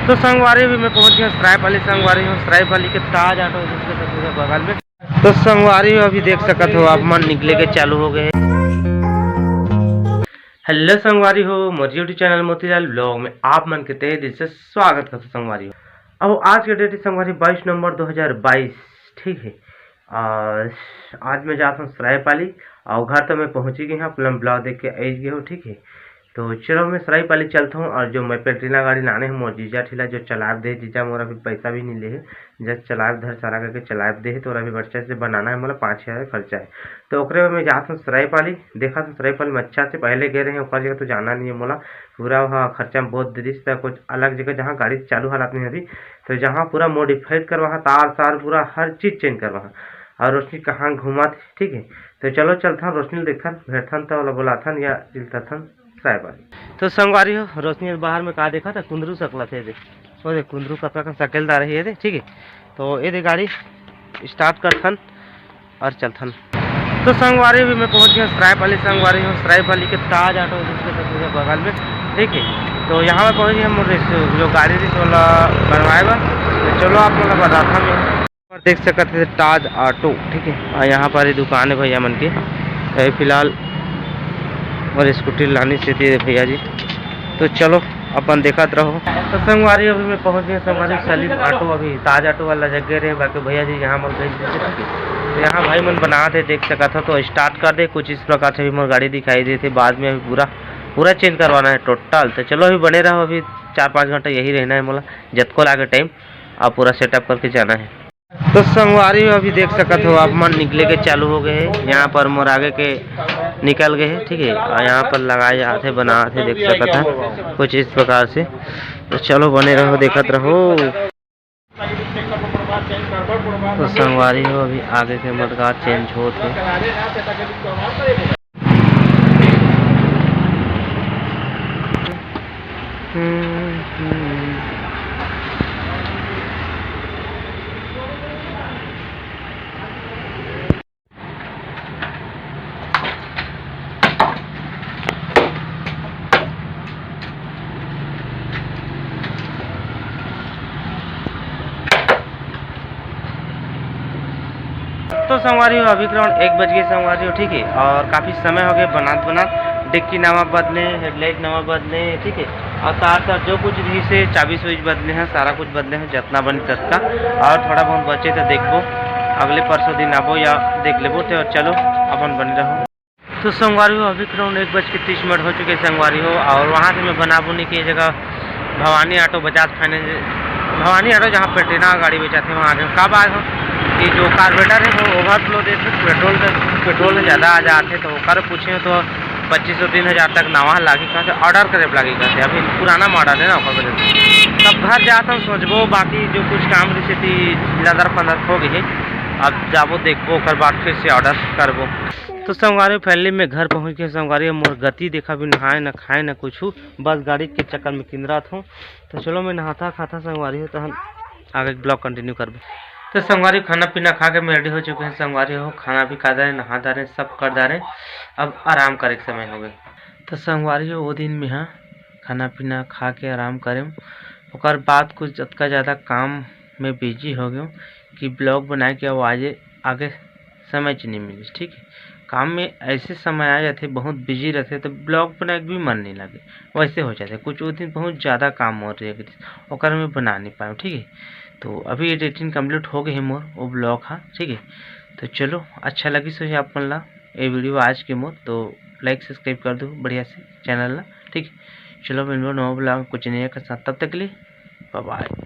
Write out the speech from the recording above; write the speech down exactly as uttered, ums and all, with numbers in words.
तो संगवारी, अभी मैं पहुंच गया सरायपाली। संगवारी हो, सरायपाली के ताज ऑटो एजेंसी के सबसे बगल में। तो संगवारी हो, अभी देख सकत हो आप मन, निकले के चालू हो गए। हेलो संगवारी हो, मोर YouTube चैनल मोतीलाल ब्लॉग में आप मन के तहे दिल से स्वागत करथों संगवारी हो। अब आज के डेट है संगवारी बाईस नवंबर दो हज़ार बाईस, ठीक है। और आज मैं जात हूँ सरायपाली, और घर तो मैं पहुँची गई हूँ, अपना ब्लॉग देख के आई गए हो, ठीक है। तो चलो मैं सरायपाली चलता हूँ, और जो मैं प्लेटिना गाड़ी लाने हूँ मोर जीजा ठेला, जो चलाब दे, जीजा मोर अभी पैसा भी नहीं ले है, जस्ट चलाब धर सारा करके चलाब दे है, तो अभी बच्चा से बनाना है, मतलब पाँच हज़ार खर्चा है। तो ओकरे में मैं जात हूँ सरायपाली, देखा था सरायपाली में अच्छा से पहले गए रहे, ओकर जगह तो जाना नहीं है मोला, पूरा वहाँ खर्चा में बहुत दे दिस, तो कुछ अलग जगह जहाँ गाड़ी चालू हालात में अभी, तो जहाँ पूरा मॉडिफाइड करवा, तार सार पूरा हर चीज़ चेंज करवा, और रोशनी कहाँ घूमत, ठीक है। तो चलो चलथन, रोशनी ल देखथन, भेटथन, तो ओला बोलाथन या चिलथन सरायपाली। तो संगवारी हो, रोशनी बाहर में का देखा था, कुंदरू सकला थे, देख, वो देख कुंदरू कतका कन सकेलदार है ये दे, ठीक है। तो ये दे गाड़ी स्टार्ट करथन और चलथन। तो संगवारी, अभी मैं पहुंच गया सरायपाली। संगवारी हो, सरायपाली के ताज ऑटो एजेंसी के सबसे बगल में, ठीक है। तो यहाँ मैं पहुंच गया, मोर रिस-, जो गाड़ी रिस वाला बनवाए बर। तो चलो आप लोग बताता मैं। और देख सकत है ताज ऑटो, ठीक है। और यहाँ पर ये दुकान है भैया मन के, अभी फिलहाल और स्कूटी लानी से दे भैया जी। तो चलो अपन देखत रहो। तो संगवारी, अभी मैं पहुंच गया संगवारी सलीम ऑटो, अभी ताज ऑटो वाला जगह रहे, बाकी भैया जी यहाँ मोर भेज देते, ठीक है। तो यहाँ भाई मन बनात हे, देख सकत हो। तो स्टार्ट कर दे, कुछ इस प्रकार से भी मोर गाड़ी दिखाई देते, बाद में अभी पूरा पूरा चेंज करवाना है टोटल। तो चलो अभी बने रहो, अभी चार पाँच घंटा यही रहना है मोला, जतको लागे टाइम, और पूरा सेटअप करके जाना है। तो संगवारी हो, अभी देख सकत हो आप मन, निकले के चालू हो गए हैं। यहाँ पर मोर आगे के निकल गए हैं, ठीक है। और यहाँ पर लगाए जात हे, बनात हे, देख सकत है कुछ इस प्रकार से। तो चलो बने रहो, देखत रहो। तो संगवारी हो, अभी आगे के मडगाड़ चेंज होत हे। तो संगवारी हो, अभी के राउंड एक बज गए संगवारी हो, ठीक है। और काफ़ी समय हो गए बनात बनात, डिक्की नवा बदले, हेडलाइट नवा बदले, ठीक है। और साथ साथ जो कुछ भी से चाबी स्विच बदले हैं, सारा कुछ बदले हैं, जितना बनी ततका। और थोड़ा बहुत बचे तो देखबो, अगले परसों दिन आबो या देख लेबो। तो चलो अपन बने रहो। तो संगवारी हो, अभी के राउंड एक बज के तीस मिनट हो चुके हैं संगवारी हो। और वहाँ से मैं बना बुनी के जगह Bhavani auto, Bajaj finance, Bhavani auto जहाँ प्लेटिना गाड़ी बेचाथे वहाँ आगे। कब आए हो कि जो कार्बोरेटर है वो ओवरफ्लो देथे, पेट्रोल से, पेट्रोल से ज़्यादा आ जाथे। तो ओकर पूछे तो पच्चीस सौ तीन हज़ार तक नवा लागी कहाँ से, ऑर्डर करे लागी कहाँ से, अभी पुराना मॉडल है ना, ओकर वजह से। तब घर जात हम सोचबो, बाकी जो कुछ काम रही थी लदर फंदर हो गई है, अब जाबो देखबो, ओकर बाद फिर से ऑर्डर करबो। तो संगवारी, फाइनली मैं घर पहुँच गया संगवारी। मोर गति देखा भी, नहाए न खाए न कुछ, बस गाड़ी के चक्कर में किंदरात हूँ। तो चलो मैं नहाता खाता संगवारी हो, तो हम आगे ब्लॉग कंटिन्यू करबे। तो संगवारी, खाना पीना खा के मैं रेडी हो चुके हैं संगवारी हो, खाना भी खा डारे, नहा डारे, सब कर डारे, अब आराम करे के समय हो गए। तो संगवारी हो, वो दिन में हाँ खाना पीना खा के आराम करें, ओकर बाद कुछ जतका ज़्यादा काम में बिजी हो गए कि ब्लॉग बनाए के आवाज़ें आगे समय च नहीं मिलिस, ठीक है। काम में ऐसे समय आ जाथे, बहुत बिजी रहथे, तो ब्लॉग बनाए के भी मन नहीं लगे, वैसे हो जाथे। कुछ वो दिन बहुत ज़्यादा काम हो रही है, ओकर में बना नहीं पाए, ठीक है। तो अभी एडिटिंग कंप्लीट हो गई है मोर वो ब्लॉग हा, ठीक है। तो चलो, अच्छा लगी सो आप मन ला ये वीडियो आज के मोर, तो लाइक सब्सक्राइब कर दो बढ़िया से चैनल ला, ठीक है। चलो मिलबो नवा ब्लॉग कुछ नया के साथ, तब तक के लिए बाय बाय।